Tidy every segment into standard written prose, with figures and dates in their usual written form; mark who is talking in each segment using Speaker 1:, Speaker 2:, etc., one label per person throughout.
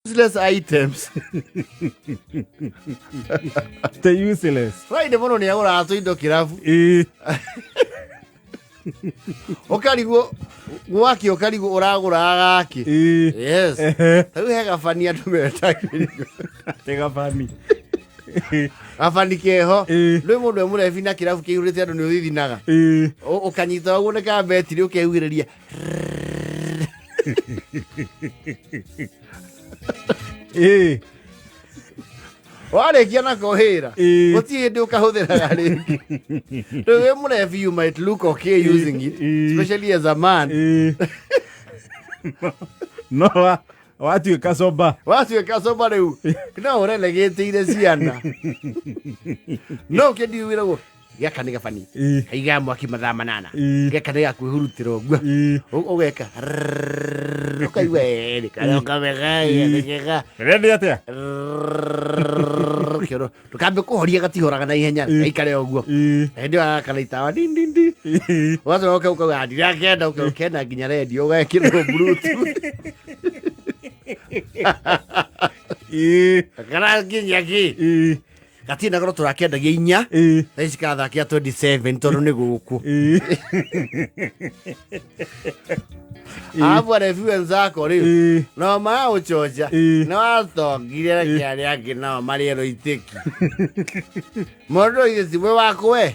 Speaker 1: Useless items.
Speaker 2: The useless.
Speaker 1: Friday mũno nĩ agũraga tũindo kĩrabu.
Speaker 2: Ĩĩ.
Speaker 1: Ũkarigwo gwakĩ ũkarigwo ũragũraga gakĩ.
Speaker 2: Ĩĩ.
Speaker 1: Yes.
Speaker 2: Ehe.
Speaker 1: Rĩu he gabani andũ metagĩrĩrio.
Speaker 2: Te gabani.
Speaker 1: Gabani keho.
Speaker 2: Ĩĩ.
Speaker 1: Rĩu mũndũ e mũrebi na kĩrabu kĩihũrĩte andũ nĩ ũthithinaga.
Speaker 2: Ĩĩ.
Speaker 1: Ũkanyita ũguo nĩ ka betiri ũkehuhĩrĩria.
Speaker 2: Ĩĩ.
Speaker 1: Warĩkia nako wĩra.
Speaker 2: Ĩĩ.
Speaker 1: Gũtirĩ hĩndĩ ũkahũthĩraga rĩngĩ. Rĩu wĩ mũrebi you might look okay using it,
Speaker 2: Ĩĩ.
Speaker 1: especially as a man.
Speaker 2: Ĩĩ. No watuĩka soba.
Speaker 1: Watuĩka soba rĩu no ũrelegĩtĩire ciana. No ũkĩndiu wĩragwo gaka nĩ gabani.
Speaker 2: Ĩĩ.
Speaker 1: Kaigaga mwaki mathaa 8.
Speaker 2: Ĩĩ.
Speaker 1: Gaka nĩ gakwĩhurutĩra ũguo.
Speaker 2: Ĩĩ.
Speaker 1: Ũgeka ũkaigua ĩĩ karoka wega ĩĩ kega.
Speaker 2: Rendi atĩa?
Speaker 1: Kĩoro ndũkambe kũhoria gatihoraga na ihenya gaikare ũguo.
Speaker 2: Ĩĩ.
Speaker 1: Hĩndĩ ĩyo gakana itawa ndindindi.
Speaker 2: Ĩĩ.
Speaker 1: Ũgacoka ũkauga ndirakenda ũkenda nginya rendio ũgekĩrwo bluetooth.
Speaker 2: Ĩĩ.
Speaker 1: Kana nginya kĩ?
Speaker 2: Ĩĩ.
Speaker 1: Gatirĩ na goro tũrakendagia 4.
Speaker 2: Ĩĩ.
Speaker 1: Thaa ici karathakia 27 tondũ nĩ gũkũ.
Speaker 2: Ĩĩ.
Speaker 1: Arabu arebi wenzako rĩu
Speaker 2: Ĩĩ.
Speaker 1: no maragũcoca
Speaker 2: Ĩĩ.
Speaker 1: nĩ watongire reke arĩa angĩ nao marĩe rũitĩki. Mũndũ oige ti mwĩ waku we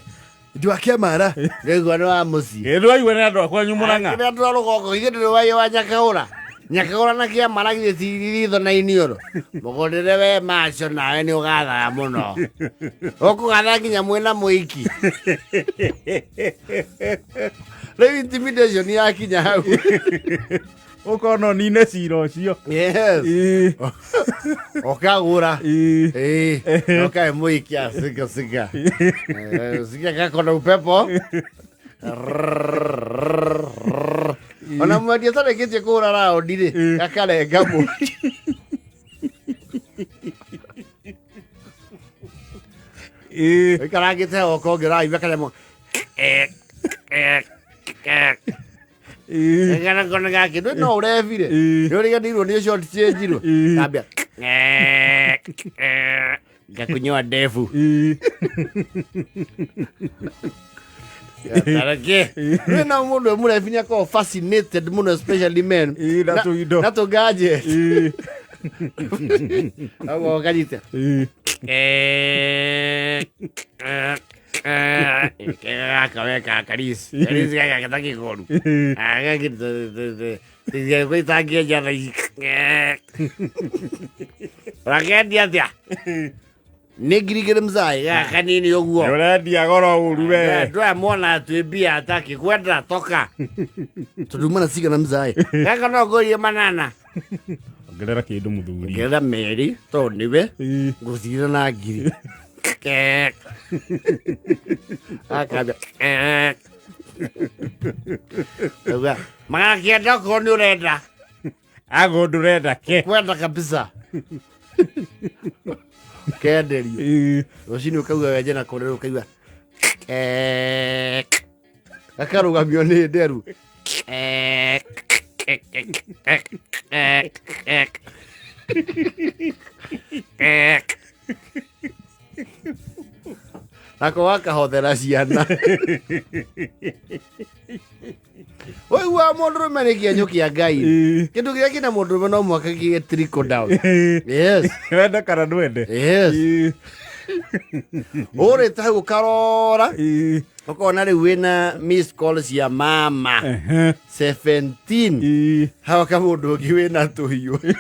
Speaker 1: ndi wa kĩamara rĩgua nĩ wa mũciĩ.
Speaker 2: Ĩĩ ndũraigua nĩ andũ a kwanyu Mũrang'a?
Speaker 1: Kĩrĩa andũ a rũgongo ithuĩ ndũrĩ waiyo wa Nyakaũra. Nyakaũra na kĩamara githĩ ti ritho na iniũrũ. Mũgũrĩre we macio nawe nĩ ũgathaga mũno. Ũkũgatha nginya mwĩna mũiki. Rĩu intimidation yakinya hau.
Speaker 2: Ũkona ũnine cira ũcio.
Speaker 1: Yes.
Speaker 2: Ĩĩ.
Speaker 1: Ũkagũra.
Speaker 2: Ĩĩ.
Speaker 1: Ĩĩ. Ũkae mũiki asika sika. Sika kako na upepo. Ona mwendia atarĩkĩtie kũgũra raũndi rĩ, gakarenga mwaki.
Speaker 2: Ĩĩ.
Speaker 1: Ũikarangĩte hau ũkonge ũraigua kanyamũ.
Speaker 2: Ĩĩ.
Speaker 1: Gakona gake ndũĩ no ũrebire.
Speaker 2: Ĩĩ.
Speaker 1: Nĩ ũriganĩirwo nĩ short change irwo.
Speaker 2: Ĩĩ.
Speaker 1: Kambia. Gakunyoa ndefu.
Speaker 2: Ĩĩ.
Speaker 1: Tareke. Rĩu na mũndũ wĩ mũrebi nĩ akoragwo fascinated mũno especially men.
Speaker 2: Ĩĩ, na tũindo.
Speaker 1: Na tũ gadget.
Speaker 2: Ĩĩ.
Speaker 1: Ũguo ũkanyita.
Speaker 2: Ĩĩ.
Speaker 1: Gaka we ka karisi. Karisi gaka gataki koru.
Speaker 2: Ĩĩ.
Speaker 1: Gwĩtangia thaa ici. Ũrakendia atĩa? Nĩ 2,000 mzai gaka kanini ũguo.
Speaker 2: Nĩ ũrendia goro ũru we.
Speaker 1: Andũ aya mona twĩ mbia ataki kwenda toka. Tondũ mana cigana mzai. Gaka no ngũrie 8.
Speaker 2: Ongerera kĩndũ mũthuri.
Speaker 1: Ongerera 2 tondũ nĩwe
Speaker 2: Ĩĩ.
Speaker 1: ngũcirira na 1,000. Akambia. Auga, 900 okorwo nĩ ũrenda.
Speaker 2: Ago ndũrenda ke.
Speaker 1: Kwenda kabisa. Kenderio.
Speaker 2: Ĩĩ.
Speaker 1: Rũcinĩ ũkauga wenje na kũrĩrĩ ũkaigua gakarũgamio nĩ nderu. Nako gakahothera ciana. Waigua mũndũrũme nĩ kĩenyũ kĩa Ngai.
Speaker 2: Ĩĩ.
Speaker 1: Kĩndũ kĩrĩa kĩna mũndũrũme no mũhaka kĩgĩe trickle down.
Speaker 2: Ĩĩ.
Speaker 1: Yes.
Speaker 2: Wende kana ndwende.
Speaker 1: Yes.
Speaker 2: Ĩĩ.
Speaker 1: Ũrĩte hau ũkarora
Speaker 2: Ĩĩ.
Speaker 1: ũkona rĩu wĩna miss call cia mama
Speaker 2: Ehe.
Speaker 1: 17
Speaker 2: Ĩĩ.
Speaker 1: haoka mũndũ ũngĩ wĩna tũhiũ.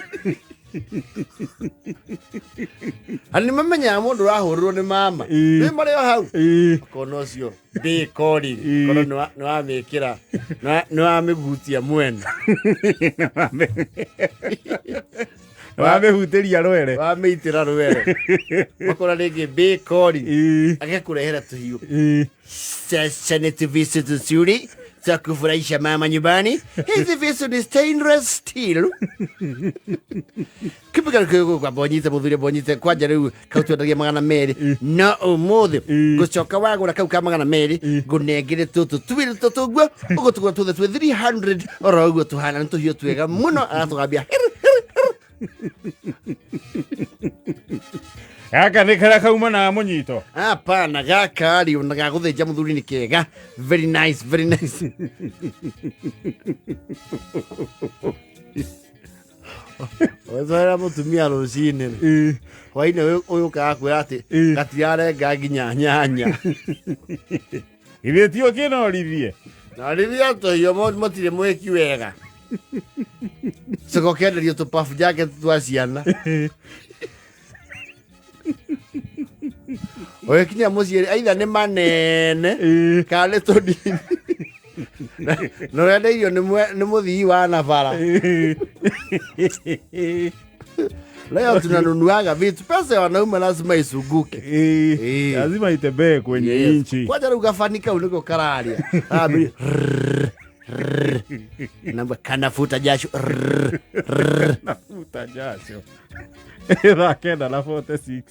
Speaker 1: Na nĩ mamenyaga mũndũ ũrahũrĩrwo nĩ mama.
Speaker 2: Ĩĩ.
Speaker 1: Rĩu marĩ o hau.
Speaker 2: Ĩĩ.
Speaker 1: Ũkona ũcio ndĩ calling.
Speaker 2: Ĩĩ.
Speaker 1: Korwo nĩ wamĩkĩra nĩ wamĩgutia mwena.
Speaker 2: Wamĩhutĩria rwere.
Speaker 1: Wamĩitĩra rwere. Ũkona rĩngĩ ndĩ calling.
Speaker 2: Ĩĩ.
Speaker 1: Agakũrehera tũhiũ.
Speaker 2: Ĩĩ.
Speaker 1: Sasa ni visu tuzuri za kufurahisha mama nyumbani. Hizi visu ni stainless steel. Kumbe kwa bonyite muthuri bonyite kwanja riu kau twendagia 200 no umuthi ngucoka wagura kau ka 200 ngunengere tutu twiri tutu guo ugutugura tuthe twi 300 oro uguo tuhana ni tuhiũ twega muno aratũgambia.
Speaker 2: Gaka nĩ karĩa kauma na mũnyito.
Speaker 1: Hapana, gaka rĩ ona ga gũthĩnja mũthuri nĩ kega. Very nice, very nice. Wetwara mũtumia rũcinĩ rĩ, hwainĩ ũyũ ũkaga kwĩra atĩ gatirarenga nginya nyanya.
Speaker 2: Githĩ ti ũkĩnorithie?
Speaker 1: Na rĩrĩa tũhiũ mũtirĩ mwĩki wega. Coka ũkĩenderio tũ puff jacket twa ciana. Ũgĩkinya mũciĩ aitha nĩ manene kana nĩ tũnini. Na ũrendeirio nĩ mũthii wa na bara. Leo tunanunuaga vitu, pesa ya wanaume lazima isunguke.
Speaker 2: Lazima itembee kwenye
Speaker 1: Yes.
Speaker 2: inchi.
Speaker 1: Kwanja rĩu gabani kau nĩko kararia. Ambiri, rrrr, rrrr. Namba kanafuta jasho. Rrrr, rrrr.
Speaker 2: Nafuta jasho. Thaa 9:46.